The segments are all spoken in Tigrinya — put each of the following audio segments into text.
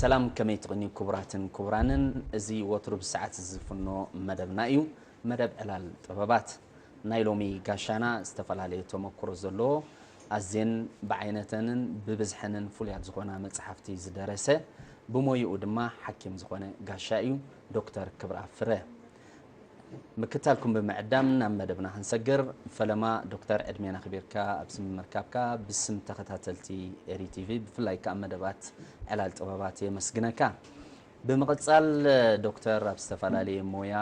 ሰላም፣ ከመይ ትቕንዩ ክቡራትን ክቡራንን? እዚ ወትሩ ብሰዓት ዝፍኖ መደብና እዩ፣ መደብ ዕላል ጥበባት። ናይ ሎሚ ጋሻና ዝተፈላለየ ተመክሮ ዘለዎ፣ ኣዝየን ብዓይነተንን ብብዝሐንን ፍሉያት ዝኾና መጽሓፍቲ ዝደረሰ፣ ብሞይኡ ድማ ሓኪም ዝኾነ ጋሻ እዩ፣ ዶክተር ክብረኣብ ፍረ። ምክታልኩም ብምዕዳም ናብ መደብና ክንሰግር፣ ፈለማ ዶክተር ዕድሜና ኣኽቢርካ ኣብዚ ምምርካብካ ብስም ተኸታተልቲ ኤሪ ቲቪ ብፍላይ ከኣ መደባት ዕላል ጥበባት የመስግነካ። ብምቕጻል ዶክተር ኣብ ዝተፈላለየ ሞያ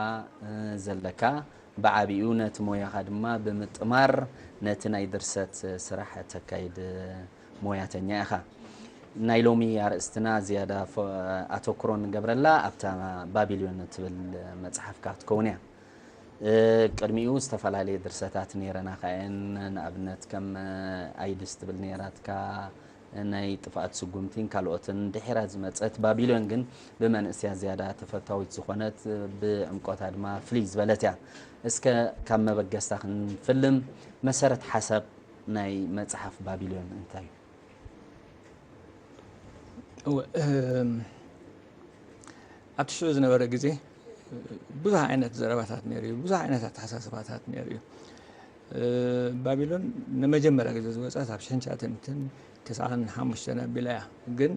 ዘለካ፣ ብዓቢኡ ነቲ ሞያኻ ድማ ብምጥማር ነቲ ናይ ድርሰት ስራሕ እተካይድ ሞያተኛ ኢኻ። ናይ ሎሚ ኣርእስትና ዝያዳ ኣተኩሮ ንገብረላ ኣብታ ባቢሎን እትብል መጽሓፍካ ክትከውን እያ። ቅድሚኡ ዝተፈላለየ ድርሰታት ነይረናኻ እየን። ንኣብነት ከም ኣይድስ ትብል ነይራትካ፣ ናይ ጥፍኣት ስጉምቲን ካልኦትን። ድሒራ ዝመጸት ባቢሎን ግን ብመንእስያ ዝያዳ ተፈታዊት ዝኾነት፣ ብዕምቆታ ድማ ፍልይ ዝበለት እያ። እስከ ካብ መበገስታ ክንፍልም፣ መሰረት ሓሳብ ናይ መጽሓፍ ባቢሎን እንታይ እዩ? ኣብቲ ሽዑ ዝነበረ ግዜ ብዙሕ ዓይነት ዘረባታት ነይሩ እዩ። ብዙሕ ዓይነት ኣተሓሳስባታት ነይሩ እዩ። ባቢሎን ንመጀመርያ ግዜ ዝወፀት ኣብ ሽሕን ትሽዓተ ሚእትን ተስዓን ሓሙሽተን ኣቢላ እያ። ግን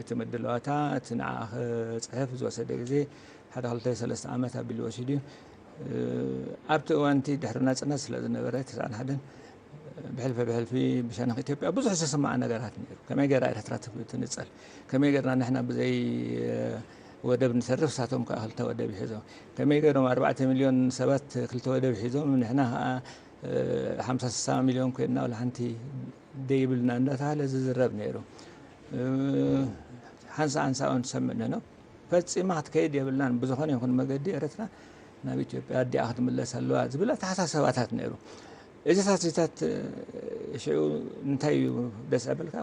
እቲ ምድላዋታ፣ እቲ ንዓ ክፅሕፍ ዝወሰደ ግዜ ሓደ ክልተ ሰለስተ ዓመት ኣቢሉ ወሲዱ እዩ። ኣብቲ እዋንቲ ድሕሪ ናፅነት ስለ ዝነበረ፣ ተስዓን ሓደን ብሕልፊ ብሕልፊ ብሸነኽ ኢትዮጵያ ብዙሕ ዝስማዕ ነገራት ነይሩ። ከመይ ገይራ ኤርትራ ትንፀል? ከመይ ገይርና ንሕና ብዘይ ወደብ ንተርፍ፣ ንሳቶም ከዓ ክልተ ወደብ ይሕዞም? ከመይ ገይሮም ኣርባዕተ ሚልዮን ሰባት ክልተ ወደብ ሒዞም፣ ንሕና ከዓ ሓምሳ ስሳ ሚልዮን ኮይንና ዋላ ሓንቲ ደይብልና እንዳተባሃለ ዝዝረብ ነይሩ። ሓንሳ ሓንሳ እውን ትሰምዕ ነኖ። ፈጺማ ክትከይድ የብላን፣ ብዝኾነ ይኹን መገዲ ኤርትራ ናብ ኢትዮጵያ ኣዲኣ ክትምለስ ኣለዋ ዝብል ኣተሓሳሰባታት ነይሩ። እዚታት እዚታት ሽዑ እንታይ እዩ ደስ ኣበልካ?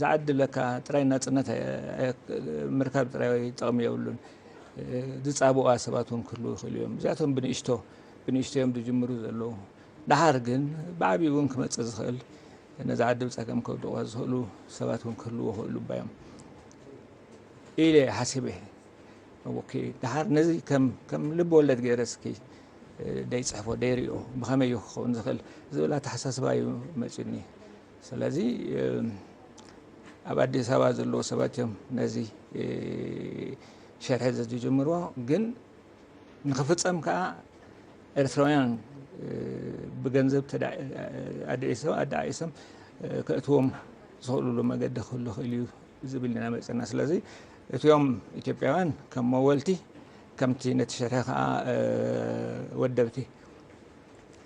ዝዓዲ ለካ ጥራይ ናጽነት ምርካብ ጥራይ ጥቕሚ የብሉን። ዝጻብኡ ሰባት እውን ክህልዉ ይኽእሉ እዮም። እዚኣቶም ብንእሽቶ ብንእሽቶ እዮም ዝጅምሩ ዘለዉ። ደሓር ግን ብዓብዩ እውን ክመጽእ ዝኽእል፣ ነዚ ዓዲ ብጸገም ከውድቑዋ ዝኽእሉ ሰባት እውን ክህልዉ ይኽእሉ እባ እዮም ኢለ እየ ሓሲበ። ኦኬ፣ ደሓር ነዚ ከም ከም ልብ ወለድ ገይረ እስኪ ደይጽሕፎ ደይሪኦ ብኸመይ እዩ ክኸውን ዝኽእል ዝብል ኣተሓሳስባ እዩ መጺኡኒ። ስለዚ ኣብ ኣዲስ ኣበባ ዘለዉ ሰባት እዮም ነዚ ሸርሒ ዝጅምርዎ። ግን ንኽፍጸም ከኣ ኤርትራውያን ብገንዘብ ኣድዒሶም ኣደዓዒሶም ከእትዎም ዝኽእሉሉ መገዲ ክህሉ ይኽእል እዩ ዝብል ኢና መጺእና። ስለዚ እቲኦም ኢትዮጵያውያን ከም መወልቲ፣ ከምቲ ነቲ ሸርሒ ከኣ ወደብቲ፣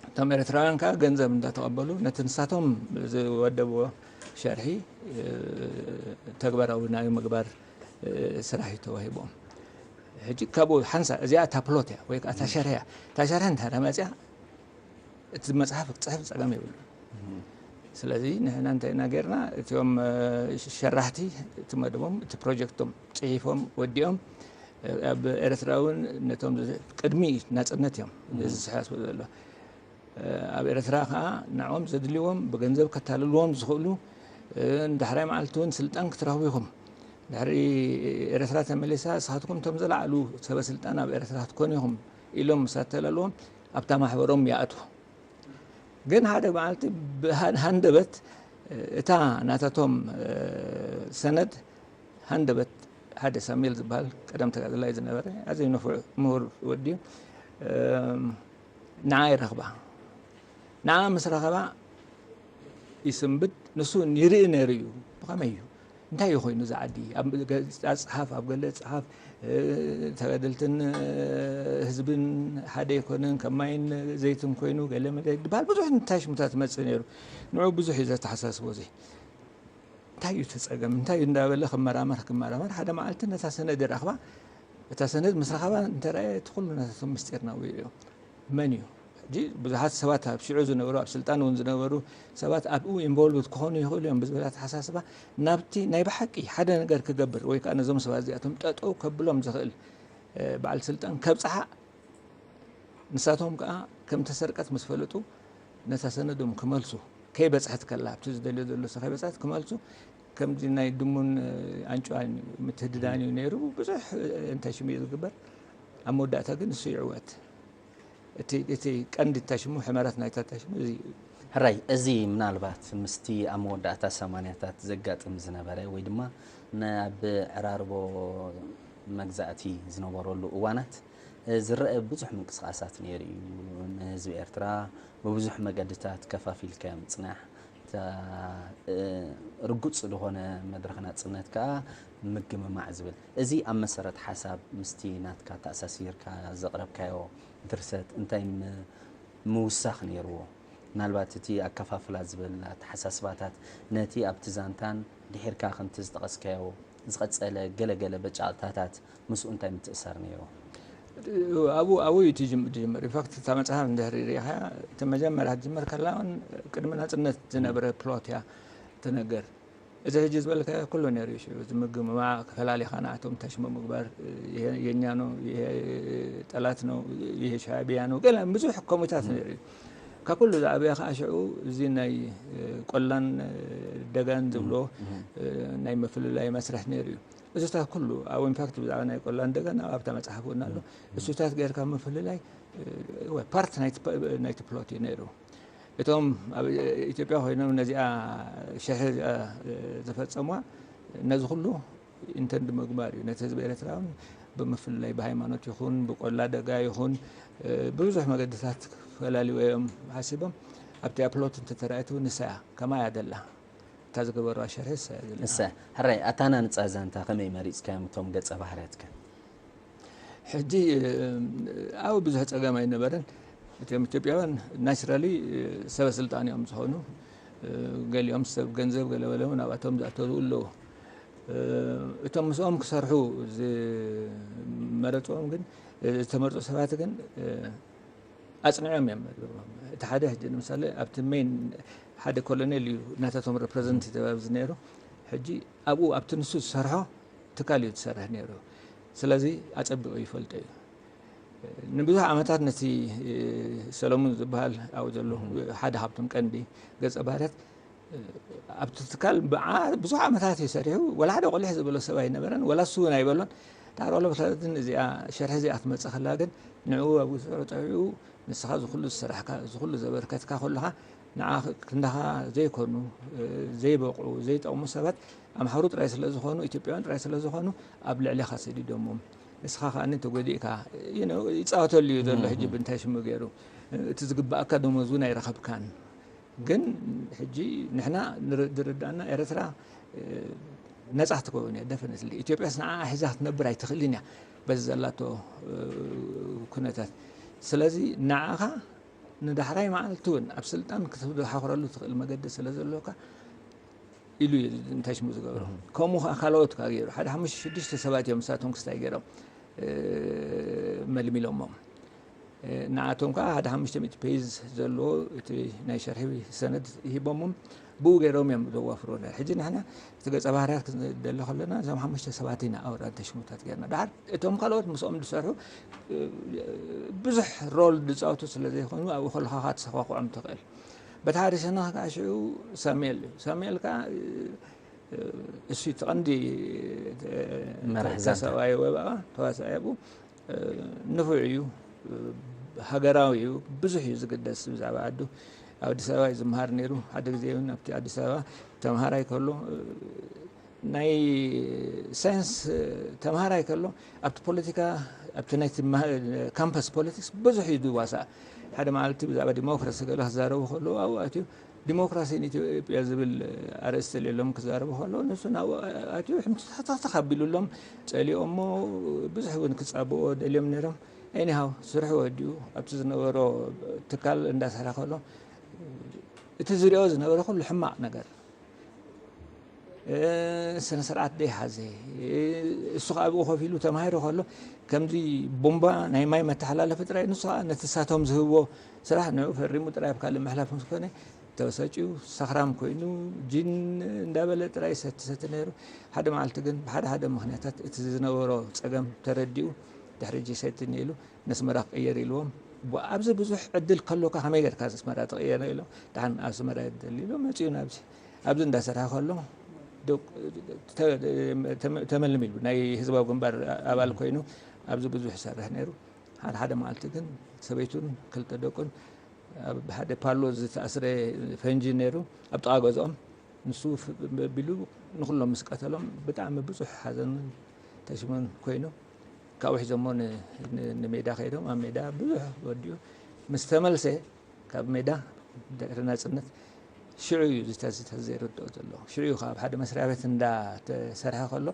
እቶም ኤርትራውያን ከኣ ገንዘብ እንዳተቐበሉ ነቲ ንሳቶም ዝወደብዎ ሸርሒ ተግባራዊ ናይ ምግባር ስራሕ እዩ ተዋሂቦም። ሕጂ ካብኡ ሓንሳ እዚኣ እታ ፕሎት እያ ወይ ከዓ እታ ሸርሒ እያ። እታ ሸርሒ እንተ መፅያ እቲ መፅሓፍ ክትፅሕፍ ፀገም የብሉ። ስለዚ ንሕና እንታይ ኢና ጌርና? እቲኦም ሸራሕቲ እቲ መደቦም እቲ ፕሮጀክቶም ፅሒፎም ወዲኦም ኣብ ኤርትራ እውን ነቶም ቅድሚ ናፅነት እዮም ዝስሓስቡ ዘሎ። ኣብ ኤርትራ ከዓ ንዕኦም ዘድልዎም ብገንዘብ ከታልልዎም ዝኽእሉ፣ ንዳሕራይ መዓልቲ እውን ስልጣን ክትረኽቡ ኢኹም። ድሕሪ ኤርትራ ተመሊሳ ንስኻትኩም እቶም ዝለዓሉ ሰበ ስልጣን ኣብ ኤርትራ ክትኮኑ ኢኹም ኢሎም ምስ ኣተላልዎም ኣብታ ማሕበሮም ይኣትዉ። ግን ሓደ መዓልቲ ብሃንደበት እታ ናታቶም ሰነድ ሃንደበት ሓደ ሳሙኤል ዝበሃል ቀደም ተጋደላይ ዝነበረ ኣዝዩ ንፉዕ ምሁር ወዲ እዩ። ንዓ ይረኽባ። ንዓ ምስ ረኸባ ይስንብድ፣ ንሱ ይርኢ ነይሩ እዩ። ብኸመይ እዩ? እንታይ እዩ ኮይኑ እዚ ዓዲ? ኣብ ገለ ጸሓፍ፣ ኣብ ገለ ጸሓፍ ተጋደልትን ህዝብን ሓደ ኣይኮነን፣ ከም ማይን ዘይትን ኮይኑ ገለ መለ ዝበሃል ብዙሕ እንታይ ሽሙታት ይመጽእ ነይሩ። ንዑ ብዙሕ እዩ ዘተሓሳስቦ እዚ። እንታይ እዩ እቲ ጸገም? እንታይ እዩ እንዳበለ ክመራመር ክመራመር፣ ሓደ መዓልቲ ነታ ሰነድ ይረኽባ። እታ ሰነድ ምስ ረኸባ እንተረኣየ፣ እቲ ኩሉ ናታቶም ምስጢር ነዊኡ እዩ። መን እዩ? ሕጂ ብዙሓት ሰባት ኣብ ሽዑ ዝነበሩ፣ ኣብ ስልጣን እውን ዝነበሩ ሰባት ኣብኡ ኢንቮልቭድ ክኾኑ ይኽእሉ እዮም ብዝብል ኣተሓሳስባ፣ ናብቲ ናይ ብሓቂ ሓደ ነገር ክገብር ወይ ከዓ ነዞም ሰባት እዚኣቶም ጠጠው ከብሎም ዝኽእል በዓል ስልጣን ከብፅሓ፣ ንሳቶም ከዓ ከም ተሰርቀት ምስ ፈለጡ ነታ ሰነዶም ክመልሱ፣ ከይበፅሐት ከላ ኣብቲ ዝደልዮ ዘሎ ከይበፅሐት ክመልሱ ከምዚ ናይ ድሙን ኣንጭዋን ምትህድዳን እዩ ነይሩ። ብዙሕ እንታይ ሽሙ እዩ ዝግበር፣ ኣብ መወዳእታ ግን እሱ ይዕወት። እቲ እቲ ቀንዲ እታ ሽሙ ሕመረት ናይታ እታ ሽሙ እዚ እዩ። ሕራይ፣ እዚ ምናልባት ምስቲ ኣብ መወዳእታ ሰማንያታት ዘጋጥም ዝነበረ ወይ ድማ ናብ ዕራርቦ መግዛእቲ ዝነበረሉ እዋናት ዝረአ ብዙሕ ምንቅስቃሳት ነይሩ እዩ። ንህዝቢ ኤርትራ ብብዙሕ መገድታት ከፋፊልካዮ ምጽናሕ፣ ርጉጽ ዝኾነ መድረኽ ናጽነት ከኣ ምግምማዕ ዝብል። እዚ ኣብ መሰረት ሓሳብ ምስቲ ናትካ ተኣሳሲርካ ዘቕረብካዮ ድርሰት እንታይ ምውሳኽ ነይርዎ? ምናልባት እቲ ኣከፋፍላ ዝብል ኣተሓሳስባታት ነቲ ኣብቲ ዛንታን ድሒርካ ከምቲ ዝጠቐስካዮ ዝቐጸለ ገለገለ በጫቕታታት ምስኡ እንታይ ምትእሳር ነይርዎ? ኣብኡ ኣብኡ እዩ እቲ ጅም- ዝጅምር። ኢንፋክት እታ መፅሓፍ እንድሕር ሪኢኻ እቲ መጀመርያ ትጅምር ከላ እውን ቅድሚ ናፅነት ዝነበረ ፕሎት እያ ትነገር። እዚ ሕጂ ዝበልካዮ ኩሉ ነይሩ እዩ። ሽዑ እዚ ምግምማዕ፣ ፈላሊኻ ንኣቶም ተሽሞ ምግባር፣ ይሄ የኛ ነው፣ ይሄ ጠላት ነው፣ ይሄ ሻዕቢያ ነው፣ ገለ ብዙሕ ከምኡታት ነይሩ እዩ። ካብ ኩሉ ዝዓበየ ከዓ ሽዑ እዚ ናይ ቆላን ደጋን ዝብሎ ናይ ምፍልላይ መስርሕ ነይሩ እዩ። እዚታት ኩሉ ኣብ ኢንፋክት ብዛዕባ ናይ ቆላን ደጋን ኣብታ መፅሓፍ እውን ኣሎ። እሱታት ጌርካ ምፍልላይ ፓርት ናይቲ ፕሎት እዩ ነይሩ። እቶም ኣብ ኢትዮጵያ ኮይኖም ነዚኣ ሽርሒ እዚኣ ዝፈፀሟ ነዚ ኩሉ ኢንተንድ ምግባር እዩ። ነቲ ህዝቢ ኤርትራ እውን ብምፍልላይ ብሃይማኖት ይኹን ብቆላ ደጋ ይኹን ብብዙሕ መገድታት ፈላልዎ እዮም ሓሲቦም። ኣብቲ ፕሎት እንተተራእየት እውን ንሳ እያ ከማይ እያ ደላ። እታ ዝገበርዋ ሽርሒ ንሳ እያ ዘለና። ንሳ ሕራይ ኣታና ንጻ ዛንታ ከመይ መሪጽካዮም እቶም ገጸ ባህርያትከ? ሕጂ ኣብኡ ብዙሕ ጸገም ኣይነበረን። እቶም ኢትዮጵያውያን ናቹራሊ ሰበ ስልጣን እዮም ዝኾኑ። ገሊኦም ሰብ ገንዘብ ገለ በለ እውን ኣብኣቶም ዝኣተዉ ኣለዉ። እቶም ምስኦም ክሰርሑ ዝመረፅዎም ግን ዝተመርፁ ሰባት ግን ኣፅኒዖም እዮም። እቲ ሓደ ሕጂ ንምሳሌ ኣብቲ ሜን ሓደ ኮሎኔል እዩ ናታቶም ሬፕሬዘንቴቲቭ ኣብዚ ነይሩ። ሕጂ ኣብኡ ኣብቲ ንሱ ዝሰርሖ ትካል እዩ ዝሰርሕ ነይሩ። ስለዚ ኣፀቢቑ ይፈልጦ እዩ። ንብዙሕ ዓመታት ነቲ ሰለሙን ዝበሃል ኣብኡ ዘሎ ሓደ ካብቶም ቀንዲ ገፀ ባህርያት ኣብቲ ትካል ብዙሕ ዓመታት እዩ ሰሪሑ። ወላ ሓደ ቆሊሕ ዝበሎ ሰብ ኣይነበረን፣ ወላ እሱ እውን ኣይበሎን። ዳሕሪ ወላ በታ ግን እዚኣ ሸርሒ እዚኣ ክትመፅእ ከላ ግን ንዕኡ ኣብ ግዝሮ ጠቢዑ ንስኻ እዚ ኩሉ ዝሰራሕካ እዚ ኩሉ ዘበርከትካ ከለኻ ንዓ ክንዳኻ ዘይኮኑ ዘይበቕዑ ዘይጠቕሙ ሰባት ኣምሓሩ ጥራይ ስለ ዝኾኑ ኢትዮጵያውያን ጥራይ ስለ ዝኾኑ ኣብ ልዕሌኻ ሰዲዶሞም ንስኻ ከኣ ተጎዲእካ ይፃወተሉ እዩ ዘሎ ሕጂ ብንታይ ሽሙ ገይሩ እቲ ዝግባኣካ ደሞዝ እውን ኣይረኸብካን ግን ሕጂ ንሕና ዝርዳእና ኤርትራ ነጻ ክትከውን እያ ደፈነትሊ ኢትዮጵያስ ንዓ ሒዛ ክትነብር ኣይትኽእልን እያ በዚ ዘላቶ ኩነታት ስለዚ ንዓኻ ንዳሕራይ መዓልቲ እውን ኣብ ስልጣን ክትሓኽረሉ ትኽእል መገዲ ስለ ዘሎካ ኢሉ እዩ እንታይ ሽሙ ዝገብሮ ከምኡ ከዓ ካልኦት ከዓ ገይሩ ሓደ ሓሙሽተ ሽዱሽተ ሰባት እዮም ንሳቶም ክስታይ ገይሮም መልሚሎሞም ንዓቶም ከዓ ሓደ ሓሙሽተ ሚእቲ ፔጅ ዘለዎ እቲ ናይ ሸርሒ ሰነድ ሂቦሞም ብኡ ገይሮም እዮም ዘዋፍሩ ሕጂ ንሕና እቲ ገፀ ባህርያት ክንደሊ ከለና እዞም ሓሙሽተ ሰባት ኢና ኣውራ ተሽሙታት ገይርና ዳሓር እቶም ካልኦት ምስኦም ዝሰርሑ ብዙሕ ሮል ዝፃወቱ ስለ ዘይኮኑ ኣብኡ ከለካ ተሰኳኩዖም ትኽእል በቲ ሓደ ሸነኽ ከዓ ሽዑ ሳሙኤል እዩ ሳሙኤል ከዓ እሱ እቲ ቀንዲ ተሰብኣይ ወይ በቃ ተዋሳኣይ ኣብኡ ንፉዕ እዩ ሃገራዊ እዩ ብዙሕ እዩ ዝግደስ ብዛዕባ ዓዱ ኣብ ኣዲስ ኣበባ እዩ ዝመሃር ነይሩ ሓደ ግዜ እውን ኣብቲ ኣዲስ ኣበባ ተምሃራይ ከሎ ናይ ሳይንስ ተምሃራይ ከሎ ኣብቲ ፖለቲካ ኣብቲ ናይ ካምፓስ ፖለቲክስ ብዙሕ እዩ ዝዋሳእ ሓደ መዓልቲ ብዛዕባ ዲሞክራሲ ገለ ክዛረቡ ከለዉ ኣብኡ ኣትዩ ዲሞክራሲ ንኢትዮጵያ ዝብል ኣርእስቲ ሌሎም ክዛረቡ ከለዉ ንሱ ናብኡ ኣትዩ ሕምትታታታ ካቢሉሎም ጸሊኦሞ ብዙሕ እውን ክጻብኦ ደልዮም ነይሮም ኤኒሃው ስርሑ ወዲኡ ኣብቲ ዝነበሮ ትካል እንዳሰርሐ ከሎ እቲ ዝሪኦ ዝነበረ ኩሉ ሕማቕ ነገር ስነ ስርዓት ደይሓዘ እሱ ከዓ ኣብኡ ኮፍ ኢሉ ተማሂሩ ከሎ ከምዚ ቦምባ ናይ ማይ መተሓላለፊ ጥራይ ንሱ ከዓ ነቲ ሳቶም ዝህብዎ ስራሕ ንኡ ፈሪሙ ጥራይ ኣብ ካልእ ምሕላፍ ምስ ኮነ ተበሳጭኡ ሰኽራም ኮይኑ ጂን እንዳበለ ጥራይ ሰቲ ሰቲ ነይሩ ሓደ መዓልቲ ግን ብሓደ ሓደ ምክንያታት እቲ ዝነበሮ ፀገም ተረዲኡ ድሕሪ ጂ ሰቲ ኢሉ ነስመራ ክቅየር ኢልዎም ኣብዚ ብዙሕ ዕድል ከሎካ ከመይ ገርካ ኣስመራ ትቅየር ኢሎም ድሓን ኣስመራ የደሊ ኢሎም መፅኡ ናብዚ ኣብዚ እንዳሰርሐ ከሎ ተመልሚሉ ናይ ህዝባዊ ግንባር ኣባል ኮይኑ ኣብዚ ብዙሕ ይሰርሕ ነይሩ። ሓደ ሓደ መዓልቲ ግን ሰበይቱን ክልተ ደቁን ኣብ ሓደ ፓሎ ዝተኣስረ ፈንጂ ነይሩ ኣብ ጥቓ ገዝኦም። ንሱ ቢሉ ንኩሎም ምስ ቀተሎም ብጣዕሚ ብዙሕ ሓዘንን ተሽሞን ኮይኑ ካብኡ ሒዞሞ ንሜዳ ከይዶም ኣብ ሜዳ ብዙሕ ወዲኡ ምስ ተመልሰ ካብ ሜዳ ድሕሪ ናጽነት ሽዑ እዩ ዝተዝተ ዘይርድኦ ዘሎ። ሽዑ እዩ ካብ ሓደ መስሪያ ቤት እንዳተሰርሐ ከሎ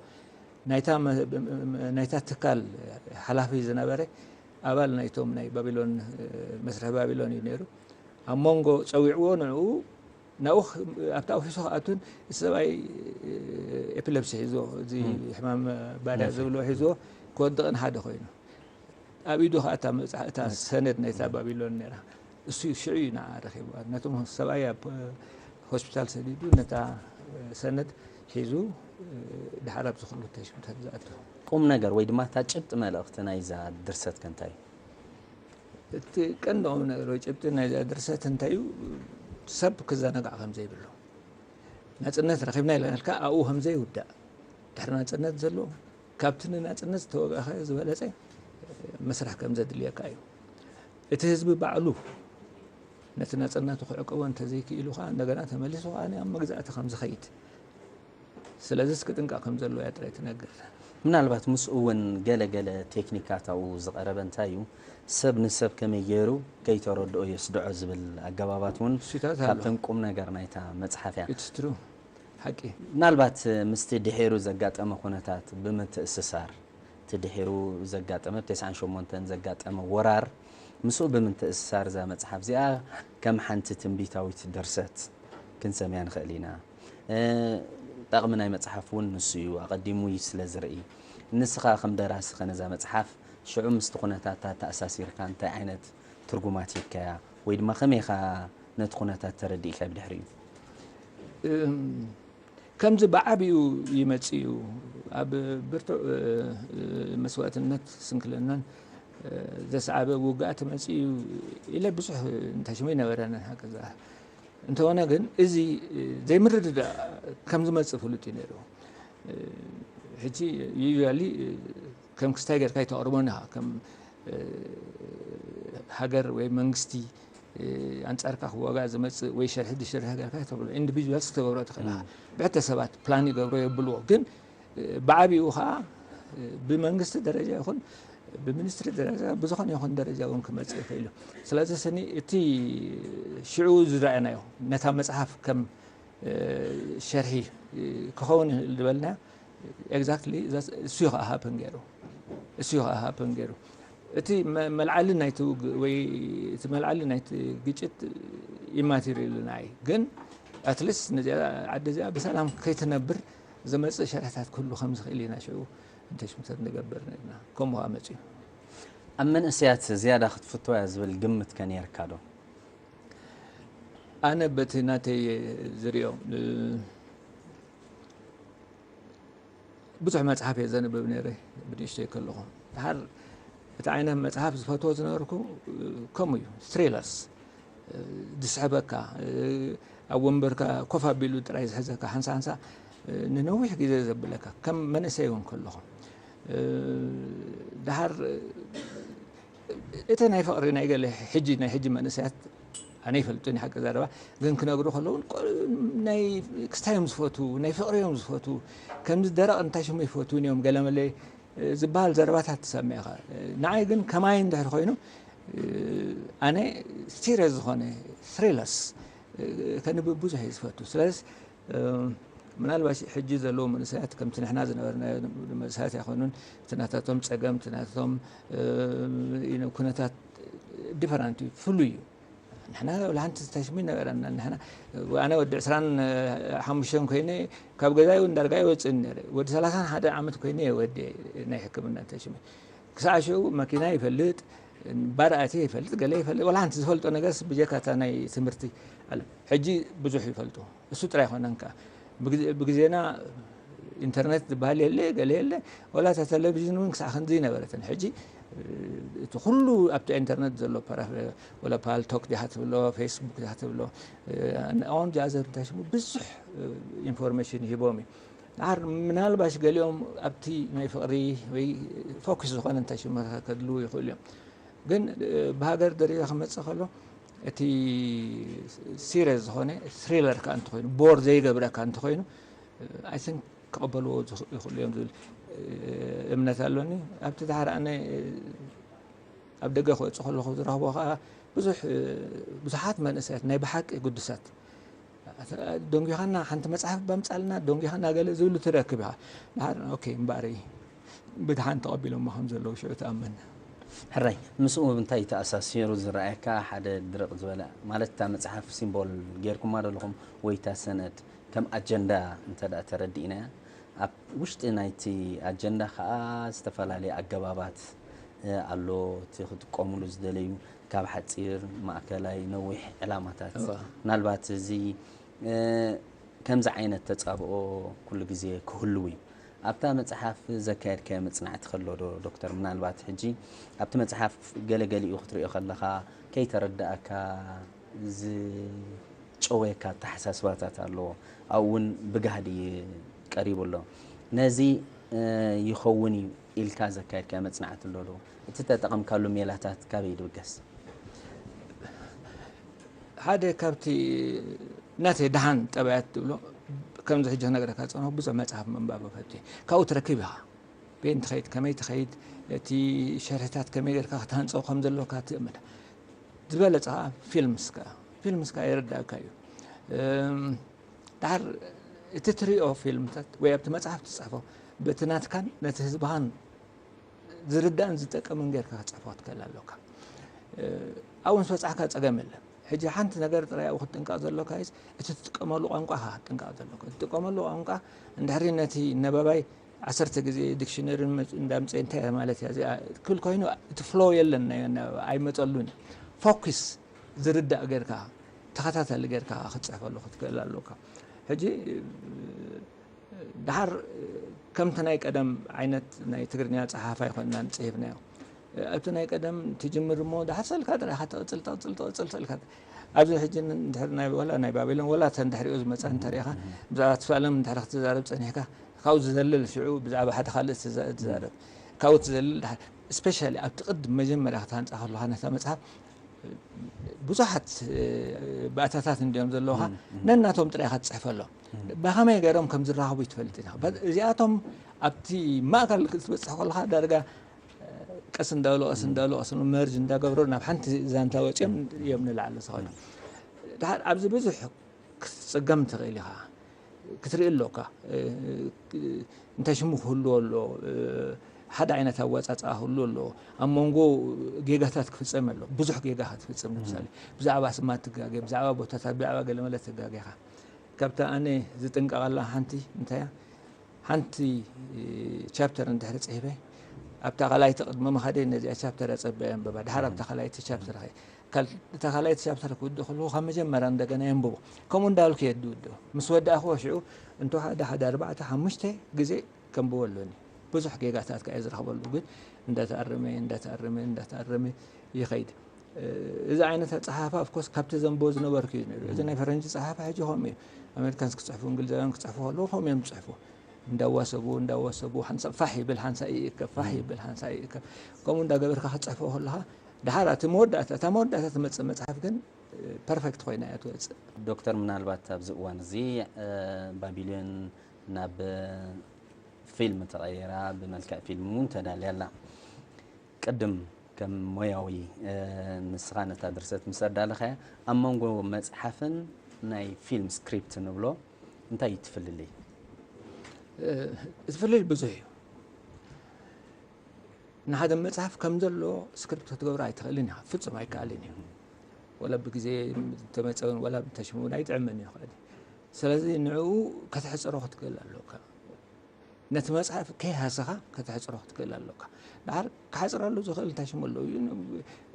ናይታ ትካል ሓላፊ ዝነበረ ኣባል ናይቶም ናይ ባቢሎን መስርሒ ባቢሎን እዩ ነይሩ። ኣብ መንጎ ጸዊዕዎ ንዕኡ ናብኡ ኣብታ ኦፊሱ ክኣቱን እቲ ሰብኣይ ኤፒለፕሲ ሒዝዎ እዚ ሕማም ባርያ ዝብሎ ሒዝዎ ክወድቕን ሓደ ኮይኑ ኣብ ኢዱ ከዓ እታ መብፅዓ እታ ሰነድ ናይታ ባቢሎን ነይራ። እሱ ሽዑ እዩ ንዓ ረኪብዋ። ነቶም ሰብኣይ ኣብ ሆስፒታል ሰዲዱ ነታ ሰነድ ሒዙ ድሓር ኣብዚ ኩሉ ተሽምታት ዝኣቱ። ቁም ነገር ወይ ድማ እታ ጭብጢ መልእኽቲ ናይዛ ድርሰት ከ እንታይ እዩ? እቲ ቀንዲ ቁም ነገር ወይ ጭብጢ ናይዛ ድርሰት እንታይ እዩ? ሰብ ክዘናጋዕ ከም ዘይብሉ ናፅነት ረኪብና ኢለናልካ ኣብኡ ከም ዘይውዳእ ድሕሪ ናፅነት ዘሎ ካብቲ ንናፅነት ዝተወጋኸ ዝበለፀ መስራሕ ከም ዘድልየካ እዩ። እቲ ህዝቢ ባዕሉ ነቲ ናፅነቱ ክዕቅቦ እንተዘይክኢሉ ከዓ እንደገና ተመሊሱ ከዓ ኣብ መግዛእቲ ከም ዝኸይድ ስለዚስ ክጥንቀቕ ከም ዘለዎ እያ ጥራይ ትነግር። ምናልባት ምስኡ እውን ገለ ገለ ቴክኒካት ኣብኡ ዝቐረበ እንታይ እዩ ሰብ ንሰብ ከመይ ገይሩ ከይተረድኦ የስድዖ ዝብል ኣገባባት እውን እሱታት ኣሎ። ካብተን ቁም ነገር ናይታ መፅሓፍ እያ። It's true። ሓቂ። ምናልባት ምስቲ ድሒሩ ዘጋጠመ ኩነታት ብምትእስሳር እቲ ድሒሩ ዘጋጠመ ብ ተስዓን ሸሞንተን ዘጋጠመ ወራር ምስኡ ብምትእስሳር እዛ መፅሓፍ እዚኣ ከም ሓንቲ ትንቢታዊት ድርሰት ክንሰምያ ንኽእል ኢና። ጠቕሚ ናይ መፅሓፍ እውን ንሱ እዩ ኣቐዲሙ እዩ ስለ ዝርኢ። ንስኻ ከም ደራሲ ኸ ነዛ መፅሓፍ ሽዑ ምስቲ ኩነታታ ተኣሳሲርካ እንታይ ዓይነት ትርጉማት ሂብካያ ወይ ድማ ከመይ ኢኻ ነቲ ኩነታት ተረዲእካዮ ብድሕሪኡ? ከምዚ ብዓቢኡ ይመጽእ እዩ። ኣብ ብርቱዕ መስዋእትነት ስንክልናን ዘስዓበ ውግኣት መጽእ እዩ ኢለ ብዙሕ እንተሽሙ ይነበረንን ሓቂ እንተኾነ ግን እዚ ዘይምርድዳእ ከም ዝመጽእ ፍሉጥ እዩ ነይሩ። ሕጂ ዩሊ ከም ክስታይ ጌርካ ይተቕርቦን ኢኻ ከም ሃገር ወይ መንግስቲ ኣንጻርካ ክዋጋእ ዝመጽእ ወይ ሸርሒ ድሽርሒ ጌርካ ተብሎ ኢንዲቪጁዋልስ ክትገብሮ ትኽእል ኢኻ። ብሕተ ሰባት ፕላን ይገብሮ የብልዎ ግን ብዓቢኡ ከዓ ብመንግስቲ ደረጃ ይኹን ብሚኒስትሪ ደረጃ ብዝኾነ ይኹን ደረጃ እውን ክመጽእ ይኽእል እዩ። ስለዚ ስኒ እቲ ሽዑ ዝረኣናዮ ነታ መጽሓፍ ከም ሸርሒ ክኸውን ይኽእል ዝበልና ኤግዛክትሊ እሱ እዩ ከዓ ሃፕን ገይሩ እሱ እዩ ከዓ ሃፕን ገይሩ እቲ መልዓሊ ናይቲ ውግእ ወይ እቲ መልዓሊ ናይቲ ግጭት ይማቲር ኢሉ ንዓይ ግን ኣትሊስት ነዚኣ ዓዲ እዚኣ ብሰላም ከይትነብር ዝመፅእ ሸርሕታት ክህሉ ከም ዝኽእል ኢና ሽዑ እንተሽምተት ንገብር ነርና። ከምኡ ከዓ መፅዩ። ኣብ መንእሰያት ዝያዳ ክትፍትዋ እያ ዝብል ግምት ከ ነይርካ ዶ? ኣነ በቲ ናተይ ዝሪኦ ብዙሕ መፅሓፍ እየ ዘንብብ ነይረ ብንእሽተይ ከለኹ። ድሓር እቲ ዓይነት መፅሓፍ ዝፈትዎ ዝነበርኩ ከምኡ እዩ፣ ትሪለርስ። ዝስሕበካ፣ ኣብ ወንበርካ ኮፍ ኣቢሉ ጥራይ ዝሕዘካ፣ ሓንሳ ሓንሳ ንነዊሕ ግዜ ዘብለካ፣ ከም መንእሰይ እውን ከለኹ። ድሓር እቲ ናይ ፍቕሪ ናይ ገለ ሕጂ ናይ ሕጂ መንእሰያት ኣነ ይፈልጡን ሓቂ ዘረባ ግን ክነግሩ ከለዉ ናይ ክስታይ እዮም ዝፈቱ ናይ ፍቕሪ እዮም ዝፈቱ ከምዚ ደረቕ እንታይ ሽሙ ይፈትውን እዮም ገለመለ ዝበሃል ዘረባታት ትሰምዕ ኢኻ። ንዓይ ግን ከማይ እንድሕር ኮይኑ ኣነ ሲሪየስ ዝኾነ ትሪለርስ ከንብብ ብዙሕ እየ ዝፈቱ። ስለዚ ምናልባሽ ሕጂ ዘለዉ መንእሰያት ከምቲ ንሕና ዝነበርናዮ መንእሰያት ኣይኮኑን። እቲ ናታቶም ጸገም፣ እቲ ናታቶም ኩነታት ዲፈረንት እዩ፣ ፍሉይ እዩ። ንሕና ወላ ሓንቲ ተሽሚ ነበረና። ንሕና ኣነ ወዲ ዕስራን ሓሙሽተን ኮይነ ካብ ገዛይ እውን ዳርጋ ይወፅእን ነይረ። ወዲ ሰላሳን ሓደ ዓመት ኮይነ እየ ወዲ ናይ ሕክምና ተሽሚ። ክሳዕ ሽዑ መኪና ይፈልጥ፣ ባር ኣትየ ይፈልጥ፣ ገለ ይፈልጥ፣ ወላ ሓንቲ ዝፈልጦ ነገርስ ብጀካ እታ ናይ ትምህርቲ ኣለ። ሕጂ ብዙሕ ይፈልጡ። እሱ ጥራይ ኣይኮነን ከኣ። ብግዜ-፣ ብግዜና ኢንተርነት ዝበሃል የለ፣ ገለ የለ፣ ወላ እታ ቴሌቪዥን እውን ክሳዕ ክንድዚ ኣይነበረትን። ሕጂ እቲ ኩሉ ኣብቲ ኢንተርነት ዘሎ ፓራ- ወላ ፓልቶክ ዲኻ ትብሎ፣ ፌስቡክ ዲኻ ትብሎ፣ ኣን ኦን ጃዘር እንታይ ሽሙ ብዙሕ ኢንፎርሜሽን ይህቦም እዩ። ድሓር ምናልባሽ ገሊኦም ኣብቲ ናይ ፍቕሪ ወይ ፎክስ ዝኾነ እንታይ ሽሙ ከድልዉ ይኽእሉ እዮም። ግን ብሃገር ደረጃ ክመጽእ ከሎ እቲ ሲሪየስ ዝኾነ ትሪለር ከኣ እንተኾይኑ፣ ቦር ዘይገብረካ እንተኾይኑ፣ ኣይ ቲንክ ክቕበልዎ ዝኽ- ይኽእሉ እዮም ዝብል እምነት ኣሎኒ። ኣብቲ ድሓር ኣነ ኣብ ደገ ክወጽእ ከለኹ ዝረኽቦ ከኣ ብዙሕ ብዙሓት መንእሰያት ናይ ብሓቂ ግዱሳት፣ ደንጒኻና፣ ሓንቲ መጽሓፍ ባምጻልና፣ ደንጒኻና ገለ ዝብሉ ትረክብ ኢኻ። ድሓር ኦኬ እምበኣር ብድሓን ተቐቢሎሞ ከም ዘለዉ ሽዑ ትኣምን። ሕራይ ምስኡ እንታይ ተኣሳሲሩ ዝረኣየካ ሓደ ድርቕ ዝበለ ማለት እታ መጽሓፍ ሲምቦል ጌርኩማ ዘለኹም ወይ እታ ሰነድ ከም ኣጀንዳ እንተ ደኣ ተረዲእናያ ኣብ ውሽጢ ናይቲ ኣጀንዳ ከዓ ዝተፈላለዩ ኣገባባት ኣሎ እቲ ክጥቀሙሉ ዝደለዩ ካብ ሓፂር ማእከላይ ነዊሕ ዕላማታት ምናልባት እዚ ከምዚ ዓይነት ተፃብኦ ኩሉ ግዜ ክህልው እዩ ኣብታ መፅሓፍ ዘካየድካዮ መፅናዕቲ ከሎ ዶ ዶክተር ምናልባት ሕጂ ኣብቲ መፅሓፍ ገለገሊኡ ክትሪኦ ከለካ ከይተረዳእካ ዝጨወየካ ኣተሓሳስባታት ኣለዎ ኣብኡ እውን ብጋህዲ ቀሪቡ ኣሎ ነዚ ይኸውን እዩ ኢልካ ዘካየድካዮ መፅናዕቲ ኣሎ ዶ እቲ ተጠቐምካሉ ሜላታት ካበይ ድብገስ ሓደ ካብቲ ናተይ ደሓን ጠባያት ትብሎ ከምዚ ሕጂ ክነግረካ ዝፀንኹ ብዙሕ መፅሓፍ ምንባብ ፈት ካብኡ ትረክብ ኢኻ በየን ትኸይድ ከመይ ትኸይድ እቲ ሸርሕታት ከመይ ጌርካ ክትሃንፀው ከም ዘለካ ትእምት ዝበለፀ ከዓ ፊልምስ ከዓ ፊልምስ ከዓ የረዳእካ እዩ ድሓር እቲ ትሪኦ ፊልምታት ወይ ኣብቲ መፅሓፍ ትፅሕፎ በቲ ናትካን ነቲ ህዝብኻን ዝርዳእን ዝጠቅምን ጌርካ ክትፅሕፎ ክትክእል ኣለካ ኣብኡ ምስ በፃሕካ ፀገም የለን ሕጂ ሓንቲ ነገር ጥራይ ኣብኡ ክትጥንቀቕ ዘሎካ እዩ እቲ ትጥቀመሉ ቋንቋ ኢኻ ክትጥንቀቕ ዘሎካ ትጥቀመሉ ቋንቋ እንድሕሪ ነቲ ነበባይ ዓሰርተ ግዜ ዲክሽነሪ እንዳምፀ እንታይ ማለት እያ እዚኣ ክብል ኮይኑ እቲ ፍሎ የለን ኣይመፀሉን ፎኪስ ዝርዳእ ጌርካ ተኸታተሊ ጌርካ ክትፅሕፈሉ ክትክእል ኣለካ ሕጂ ድሓር ከምቲ ናይ ቀደም ዓይነት ናይ ትግርኛ ፀሓፍ ኣይኮንናን ፅሒፍናዮ ኣብቲ ናይ ቀደም ትጅምር እሞ ድሓር ሰልካ ጥራይ ኢኻ ትቕፅል ትቕፅል ትቕፅል ሰልካ ኣብዚ ሕጂ እንድሕር ናይ ወላ ናይ ባቢሎን ወላ እተን ድሕሪኡ ዝመፃ እንተሪኢኻ ብዛዕባ ተስፋለም እንድሕር ክትዛረብ ፀኒሕካ ካብኡ ዝዘልል ሽዑ ብዛዕባ ሓደ ካልእ ትዛረብ ካብኡ ትዘልል ድሓር ስፔሻሊ ኣብቲ ቅድም መጀመርያ ክትሃንፃ ከለካ ነታ መፅሓፍ ብዙሓት ባእታታት እንዲኦም ዘለውካ ነናቶም ጥራይ ኢኻ ትፅሕፈሎም ብኸመይ ገይሮም ከም ዝራኸቡ ይትፈልጥ ኢና እዚኣቶም ኣብቲ ማእከል ክትበፅሕ ከለካ ዳርጋ ቀስ እንዳበሉ ቀስ እንዳበሉ ቀስ መርጅ እንዳገብሮ ናብ ሓንቲ ዛንታ ወፂኦም እዮም ንላዕሊ ዝኾኑ ድሓር ኣብዚ ብዙሕ ክትፅገም ትኽእል ኢኻ ክትርኢ ኣሎካ እንታይ ሽሙ ክህልዎ ኣሎ ሓደ ዓይነት ኣወፃፅኣ ክህሉ ኣሎ ኣብ መንጎ ጌጋታት ክፍፀም ኣሎ ብዙሕ ጌጋ ክትፍፅም ንምሳሌ ብዛዕባ ስማት ትጋገ ብዛዕባ ቦታታት ብዛዕባ ገለመለ ትጋገ ኢኻ ካብታ ኣነ ዝጥንቀቐላ ሓንቲ እንታያ ሓንቲ ቻፕተር እንድሕሪ ፅሒፈ ኣብታ ካልኣይቲ ቅድሚ ምኻደ ነዚኣ ቻፕተር ኣፀበየ ኣንበባ ድሓር ኣብታ ካልኣይቲ ቻፕተር እታ ካልኣይቲ ቻፕተር ክውድእ ከለኹ ካብ መጀመርያ እንደገና የንብቦ ከምኡ እንዳበልኩ እየ ዝውድኦ ምስ ወዳእክዎ ሽዑ እንተ ሓደ ሓደ ኣርባዕተ ሓሙሽተ ግዜ ከንብቦ ኣለኒ ብዙሕ ጌጋታት ከዓ ዝረኽበሉ ግን እንዳተኣረመ እንዳተኣረመ እንዳተኣረመ ይኸይድ እዚ ዓይነት ኣፀሓፋ ኦፍኮርስ ካብቲ ዘንብቦ ዝነበርኩ እዩ ነይሩ እዚ ናይ ፈረንጂ ፀሓፋ ሕጂ ከምኡ እዩ ኣሜሪካንስ ክፅሕፉ እንግሊዛውያን ክፅሕፉ ከለዉ ከምኡ እዮም ዝፅሕፉ እንዳዋሰቡ እንዳዋሰቡ ሓንሳብ ፋሕ ይብል ሓንሳ ይእከብ ፋሕ ይብል ሓንሳ ይእከብ ከምኡ እንዳገበርካ ክትፅሕፎ ከለካ ድሓር እቲ መወዳእታ እታ መወዳእታ ትመፅእ መፅሓፍ ግን ፐርፌክት ኮይና እያ ትወፅእ ዶክተር ምናልባት ኣብዚ እዋን እዚ ባቢሎን ናብ ፊልም ተቐይራ ብመልክዕ ፊልም እውን ተዳልያ ኣላ ቅድም ከም ሞያዊ ንስኻ ነታ ድርሰት ምስ ኣዳለኻያ ኣብ መንጎ መፅሓፍን ናይ ፊልም ስክሪፕት ንብሎ እንታይ እዩ ትፍልልይ እቲ ፍልልይ ብዙሕ እዩ ንሓደ መፅሓፍ ከም ዘሎ ስክሪፕት ክትገብሮ ኣይትኽእልን ኢኻ ፍፁም ኣይከኣልን እዩ ወላ ብግዜ ተመፀውን ወላ ብተሽሙን ኣይጥዕምን እዩ ይኽእል ስለዚ ንዕኡ ከተሕፅሮ ክትክእል ኣለካ ነቲ መፅሓፍ ከይሃሰኻ ከተሕፅሮ ክትክእል ኣለካ ድሓር ክሓፅረሉ ዝኽእል እንታይ ሽሙ ኣለዉ እዩ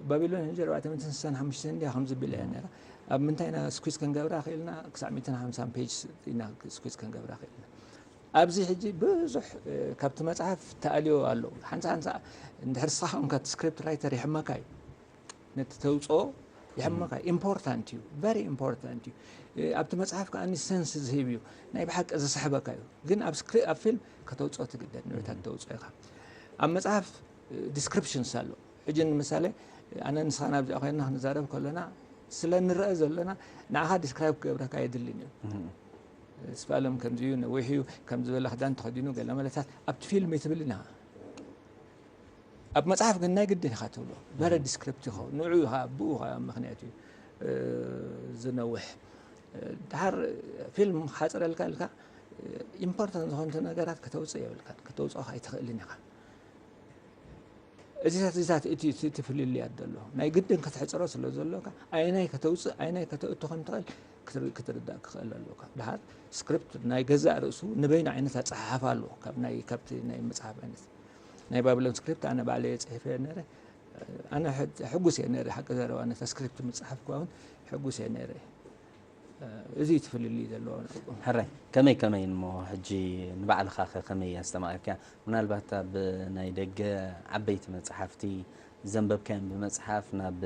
ባቢሎን ሕጂ ኣርባዕተ ሚእትን ስሳን ሓሙሽተን እንዲያ ከም ዝብል እያ ነራ ኣብ ምንታይ ኢና ስኩዝ ክንገብራ ክኢልና ክሳዕ ሚእትን ሓምሳን ፔጅ ኢና ስኩዝ ክንገብራ ክኢልና ኣብዚ ሕጂ ብዙሕ ካብቲ መፅሓፍ ተኣልዮ ኣሎ። ሓንሳ ሓንሳ እንድሕር ንስኻ ኮንካ እቲ ስክሪፕት ራይተር ይሕመካ እዩ። ነቲ ተውፅኦ ይሕመካ እዩ። ኢምፖርታንት እዩ፣ ቨሪ ኢምፖርታንት እዩ። ኣብቲ መፅሓፍ ከዓ ሰንስ ዝህብ እዩ፣ ናይ ብሓቂ ዝስሕበካ እዩ። ግን ኣብ ፊልም ከተውፅኦ ትግደድ፣ ንዕታት ተውፅኦ ኢኻ። ኣብ መፅሓፍ ዲስክሪፕሽንስ ኣሎ። ሕጂ ንምሳሌ ኣነ ንስኻ ናብዚኣ ኮይንና ክንዛረብ ከለና ስለ ንረአ ዘለና ንዓኻ ዲስክራይብ ክገብረካ የድልን እዩ። ስፋለም ከምዚ እዩ፣ ነዊሕ እዩ፣ ከም ዝበለ ክዳን ተኸዲኑ ገለ መለታት ኣብቲ ፊልም ይትብል ኢና። ኣብ መጽሓፍ ግን ናይ ግድን ኢኻ ትብሎ። በረ ዲስክሪፕት ይኸውን። ንዑ ኢኻ፣ ብኡ ኢኻ ምኽንያት እዩ ዝነውሕ። ድሓር ፊልም ክሓፅረልካ ኢልካ ኢምፖርታንት ዝኾንተ ነገራት ከተውፅእ የብልካን፣ ከተውፅኦ ኣይትኽእልን ኢኻ። እዚታት እዚታት እቲ እቲ ፍልልያት ዘሎ ናይ ግድን ክትሕፅሮ ስለ ዘሎካ ኣይናይ ከተውፅእ ኣይናይ ከተእቱ ከም ትኽእል ክትር- ክትርዳእ ክኽእል ኣለካ። ድሓር ስክሪፕት ናይ ገዛእ ርእሱ ንበይኑ ዓይነት ኣፀሓሕፋ ኣለዎ። ካብ ናይ ካብቲ ናይ መፅሓፍ ዓይነት ናይ ባቢሎን ስክሪፕት ኣነ ባዕለየ ፅሒፈዮ ነረ። ኣነ ሕጉስ እየ ነረ፣ ሓቂ ዘረባ ነታ ስክሪፕት ምፅሓፍኩ እውን ሕጉስ እየ ነረ። እዚ እዩ እቲ ፍልልይ ዘለዎ። ሕራይ፣ ከመይ ከመይ እሞ ሕጂ ንባዕልኻ ከ ከመይ ኣስተማቒርካ? ምናልባት ኣብ ናይ ደገ ዓበይቲ መጽሓፍቲ ዘንበብካዮም ብመጽሓፍ ናብ